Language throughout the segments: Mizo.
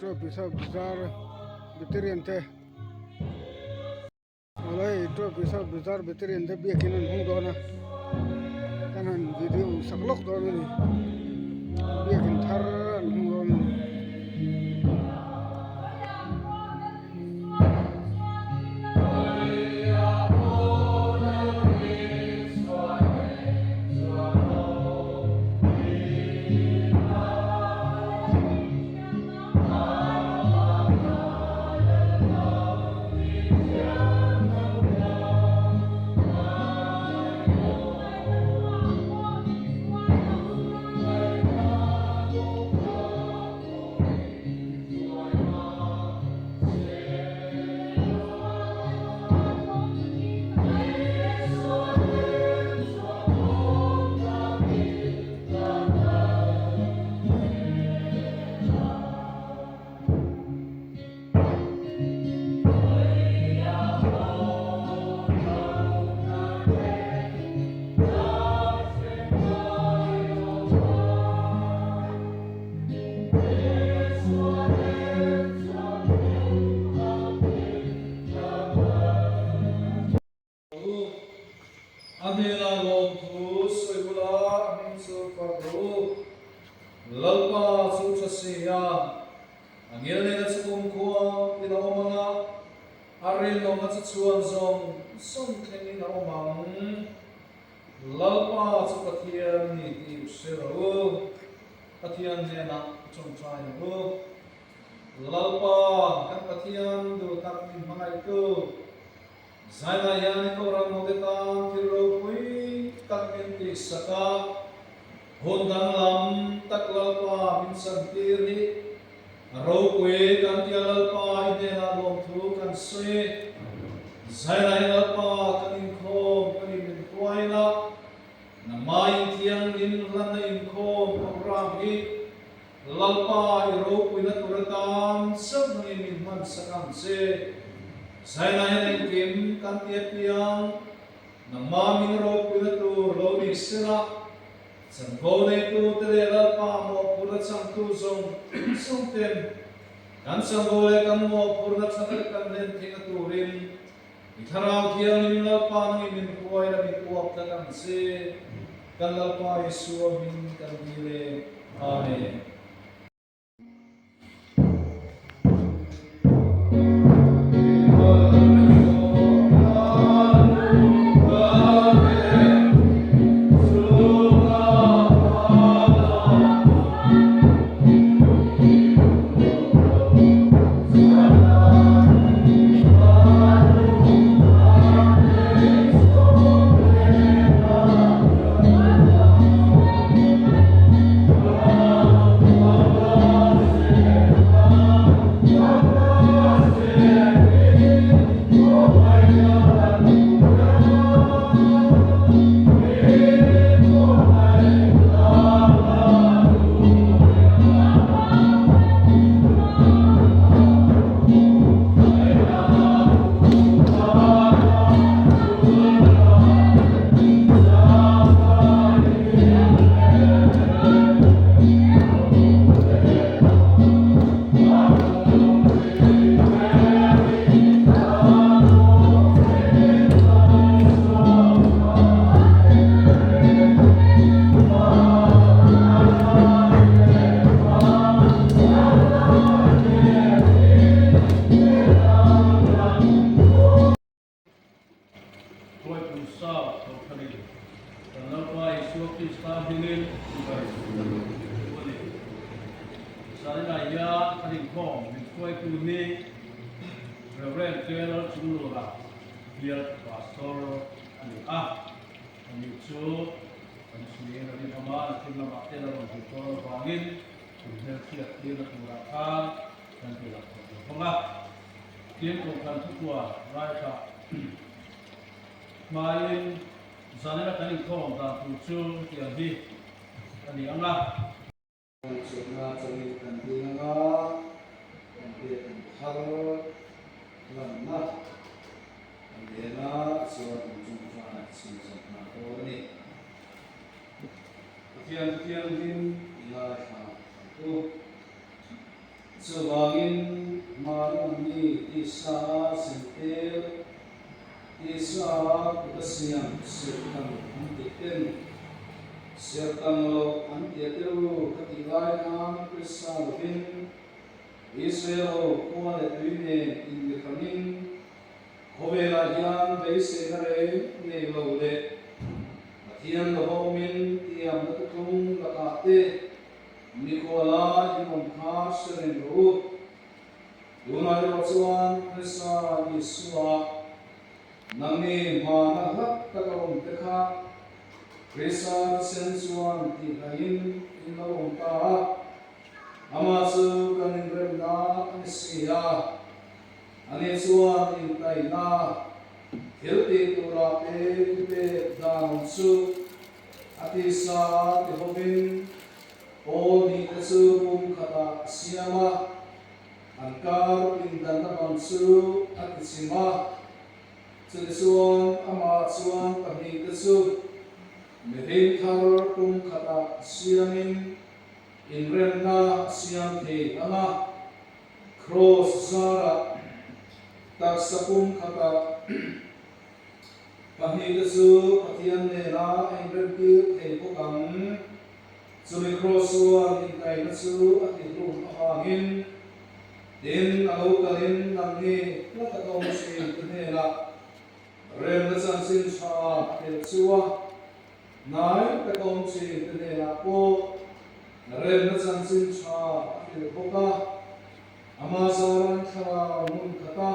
Tuaipui Bazar Veterian te awle hei Tuaipui Bazar Veterian te biakin an hung dawn a kan han video sak lawk dawn a ni biakin thar an hung dawn a ni. A hnenah lawmthu sawi bula a hming chu fak rawh u. Lalpa chu tha si a, a ngil nena chu kumkhua in a awm ang a, a rinawmna chu chhuan zawng zawng thlengin a awm ang. Lalpa chu Pathian ni tih hre rawh u, Pathian hnenah tawngtai ang u. Lalpa kan Pathian duh tak min hmangaihtu, Zainah hian i kohhran hote tan thil ropui tak min tihsak a, hun danglam tak Lalpa min chantir hi a ropui kan tia Lalpa i hnenah lawmthu kan sawi. Zainah hi Lalpa kan inkhawm kan in min hruaina, nangmah inthianghlim hlanna inkhawm programme hi Lalpa i ropuina tur atan chauh nangin min hmansak ang che. Zaina hian engkim kan ti apiang, nangmah min ropuina tur lo ni sela, chanvo neitu te leh Lalpa mawhphurhna changtu zawng zawng ten kan chanvo leh kan mawhphurhna tha tak kan hlen theihna turin i Thlarau Thianghlim Lalpa nangin min hruai la min uap tlat ang che. Kan Lalpa Isua hming kan dil e. Amen. Hruaitu sa Thawhthani kan Lalpa Isua Krista hmingin chibai kan lo ti chu a ni. Zaninah hian kan inkhawm min hruaitu ni Rev. Taylor Chunglura bial Pastor a ni a. Ani chu kan chhuiin a rinawm a, nakin lamah te la rawn zir dawn avangin kum hmelchhiat tirna turah khan kan ti lang thawk lo vang a. Tin, Kohhran thukua ngaithla hmain zanina kan inkhawm dan tur chu hetiang hi a ni ang a. Chawlhna chawlhin kan ding ang a, kan biak in thar lanna kan en a, chuan kan chungchangah chhunzawm hna dawn a ni. Pathian thianghlim i ngaithla ang u. Chuvangin hmana mi tisa a sentel, tisa a kut a siam serhtan an tih ten, serhtan loh an tia teu ka tih lai khan Krista lovin Israel ho khua leh tui nen inbiahrangin khawvelah hian beiseina reng nei lo leh Pathian lova awmin tiamna thuthlung lakah te Mikhuala in awm kha hre reng rawh u. Tunah erawh chuan Krista Isua nangni hmana hlak taka awm te kha Krista thisen chuan tihlaiin in lo awm ta a, amah chu kan inremna a ni si a, ani chuan intaihna thil tih turah te thupek dan awm chu A tisa ti hovin Paul nih te chu pum khatah a siam a, an kar pindanna bang chu a ti chim a. Chutichuan amah chuan pahnihte chu mihring thar pum khatah siamin inremna a siam thei ang a, Kraws zarah taksa pum khatah Pahnihte chu Pathian nena a inremtir thei bawk ang. Chumi kraws chuan inkaihna chu a tihlum avangin, tin, a lo kalin nangni hla taka awm thin te hnenah remna chanchin tha a telh chu a, hnai taka awm thin te hnenah pawh remna chanchin tha a hrilh bawk a, ama zaran thlarau hmun khata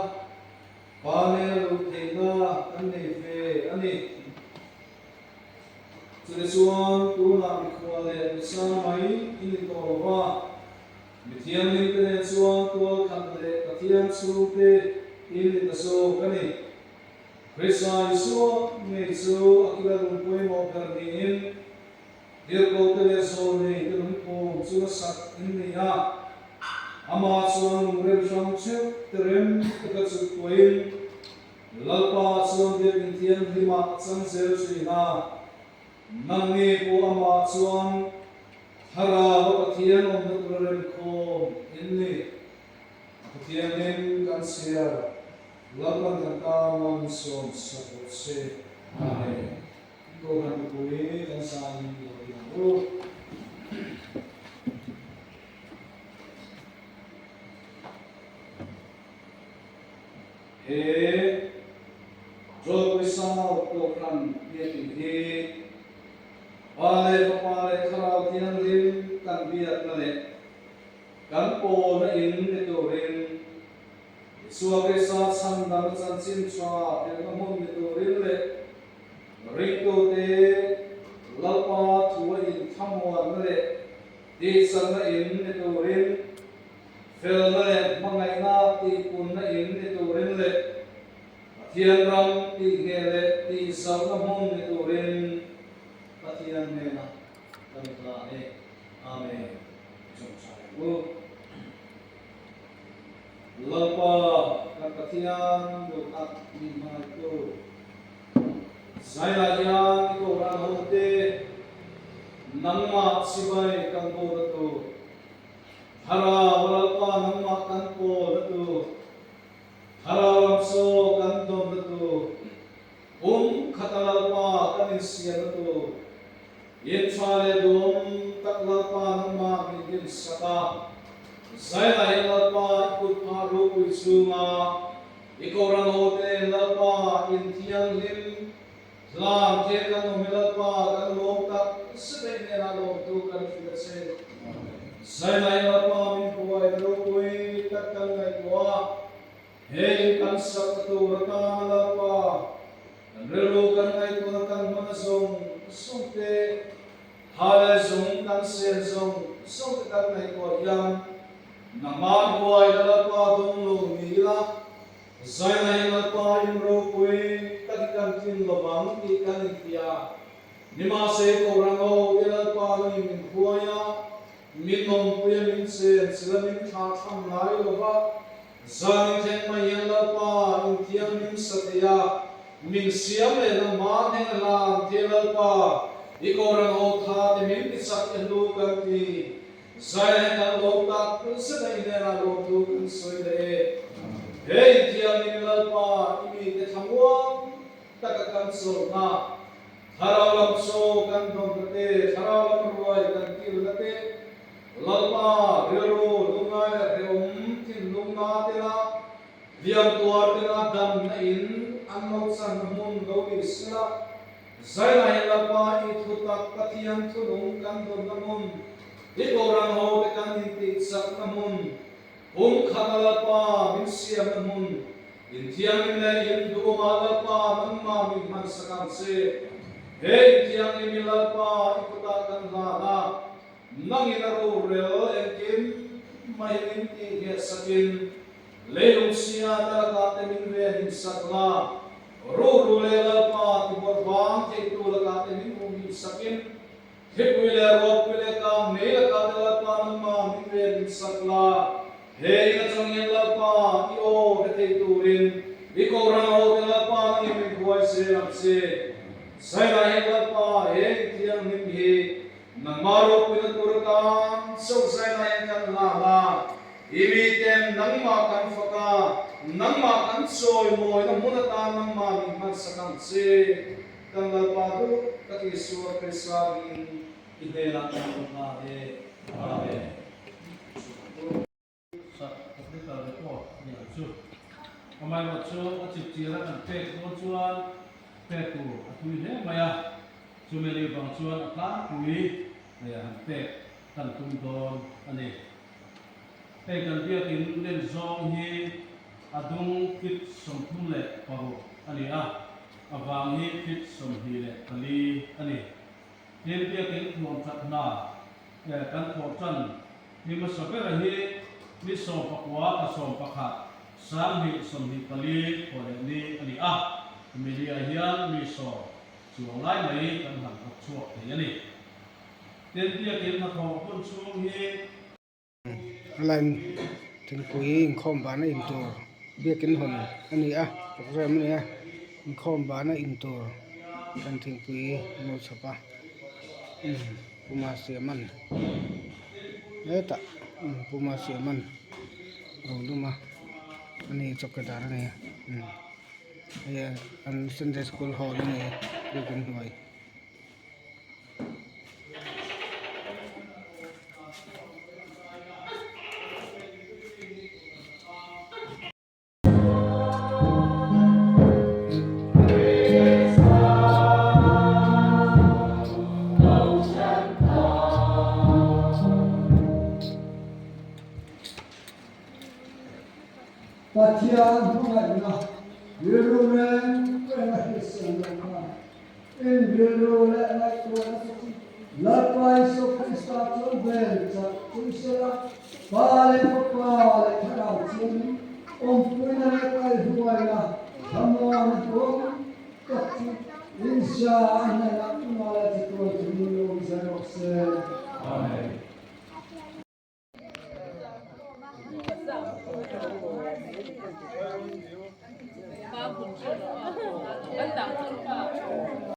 Pa nel luh theihna kan nei ve a ni. Chutichuan tunah mikhual leh misa mai i ni tawh lo va, mi thianghlimte nen chuan tual khat leh Pathian chhungte i ni ta zawk a ni. Krista Isua ngei chu a kila lung pawimawh ber niin Tirhkohte leh zawlneite lungphum chu a sak in ni a, amah chuan lungrem hrang theuh te rem taka chuk tuahin Lalpa chuan biakinn thianghlimah a chang zel thin a, nangni pawh amah chuan Thlarau a Pathian awmna tura remkhawm in ni. A Pathianin kan chhiar Lalpan kan tan malsawm sak rawh se. Amen. Kohhran mipui kan zaiin i lo ding ang u. He Rawlpui South Kohhran biakin hi Pa leh Fapa leh Thlarau Thianghlim kan biakna leh kan pawlna in ni turin Isua Krista chhandamna chanchin tha tirhna hmun ni turin leh Ringtute Lalpa thu a inthlamuanna leh tihchakna in ni turin, felna leh hmangaihna tihpunna in ni turin leh Pathian ram tihngheh leh tihzauhna hmun ni turin Pathian hnenah kan inhlan e. Amen. I chawngchai ang u. Lalpa kan Pathian duhtak min hmangaihtu. Zailah hian i kohhran hote nangmah sipai kan bawhna tur, Thlarau Lalpa nangmah kan pawlna tur, Thlarau lam chaw kan dawnna tur, pum khata Lalpa kan insiamna tur, in tha leh duhawm tak Lalpa nangmah min dinsak a, Zailah hian Lalpa i kut phah ropui chhunga I Kohhran hote Lalpa in thianghlim hlan the kan awm hi Lalpa kan lawm tak zet a i hnenah lawmtu kan hrilh a che. Zainai Lalpa min buai na ropui tak kan ngaihtuah a, he in kan sak na tur atana Lalpa kan rilru kan ngaihtuahna kan hman a zawng zawng te, tha leh zung kan sen zawng zawng te kan ngaihtuah hian Nangmah buai na Lalpa dawng lo ni ila, Zainai Lalpa in ropui tak i kan tlin lovang tih kan inhria. Nimahse Kohhran ho te Lalpa nangin min hruai a, min awmpui a min chen chil a min thlah thlam ngai lova, zan inthleng mai hian Lalpa in thianghlim sa thei a, min siam leh nangmah hneng a hlan the Lalpa i Kohhran ho tha te min ti chak e hlu kan ti. Zai kan lawm tak zet a inenah lawmthu kan sawi leh e. He inthiangin Lalpa i mite thlamuang taka kan chawlhna, thlarau lam chaw kan dawnna te, thlarau lam ruai kan kilna te, Lalpa rilru lungngai leh hrehawm thinlungna tela hliam tuar tena damna in an lo channa hmun lo ni sela, Zaila hi Lalpa i thutak Pathian thunung kan dawnna hmun, i Kohhran hote kan intihchakna hmun, kum khata Lalpa min siamna hmun, inthianghlim leh induhawmah Lalpa nangmah min hmansak ang che. He inthianghlim i Lalpa i kutah kan hlan a, nangin a rorel engkim mai min tihngehsakin Leilung sia talakah te min ven in sak la, Ruru leh Lalpa ti bawrhbang theitu lakah te min um in sakin, Thlipui leh ruahpui leh kang mei lakah te Lalpa nangmah min ven in sak la, He in atang hian Lalpa i aw hre thei turin i Kohhran ho te Lalpa nangin min hruai zel ang che. Zainah hian Lalpa he in thianghlim hi nangmah ropuina tur atan chauh zainah hian kan hlan a, I miten nangmah kan fak a, nangmah kan chawimawina hmun atan nangmah min hmansak ang che. Kan Lalpa duh tak Isua Krista ringin i hnenah kan rawn hna e. Amen. Sak technical report a ni ang chu. Amaherawhchu a chipchira kan pek dawn chuan pek tur a thui hle mai a, chumi ni vang chuan a tlangpui han pek kan tum dawn a ni. Hei kan biakin len zawng hi a dung feet 36 a ni a, a vang hi feet 24 a ni. Tin, biakin thuam that hna kan thawh tan ni hmasa bera hi ni 19 ka 11 2024 thawh leh ni a ni a, Milia hian mi sawm chuang lai mai kan han thawk chhuak thei a ni. Tin, biakin hnathawh hun chhung hi. Line thingpui inkhawm vana in tur biakin hawn a ni a program a ni a inkhawm vana in tur kan thingpui an lo chhawp a Puma siam an hetah Puma siam an lo lum a ani chawkidar a ni hei an sunday school hall a ni biakin hnuai. Pathian hmangaihna rilru reng reng a hrilhsiam loh khan In rilru leh ngaihtuahna chu Lalpa Isua Krista chuan vel chak chu sela, Pa leh Fapa leh Thlarau chuanin awmpuina leh kaihhruaina thlamuana duang tak chu inzia a hnenah tunah leh chatuan chungin awm zel rawh se. Amen.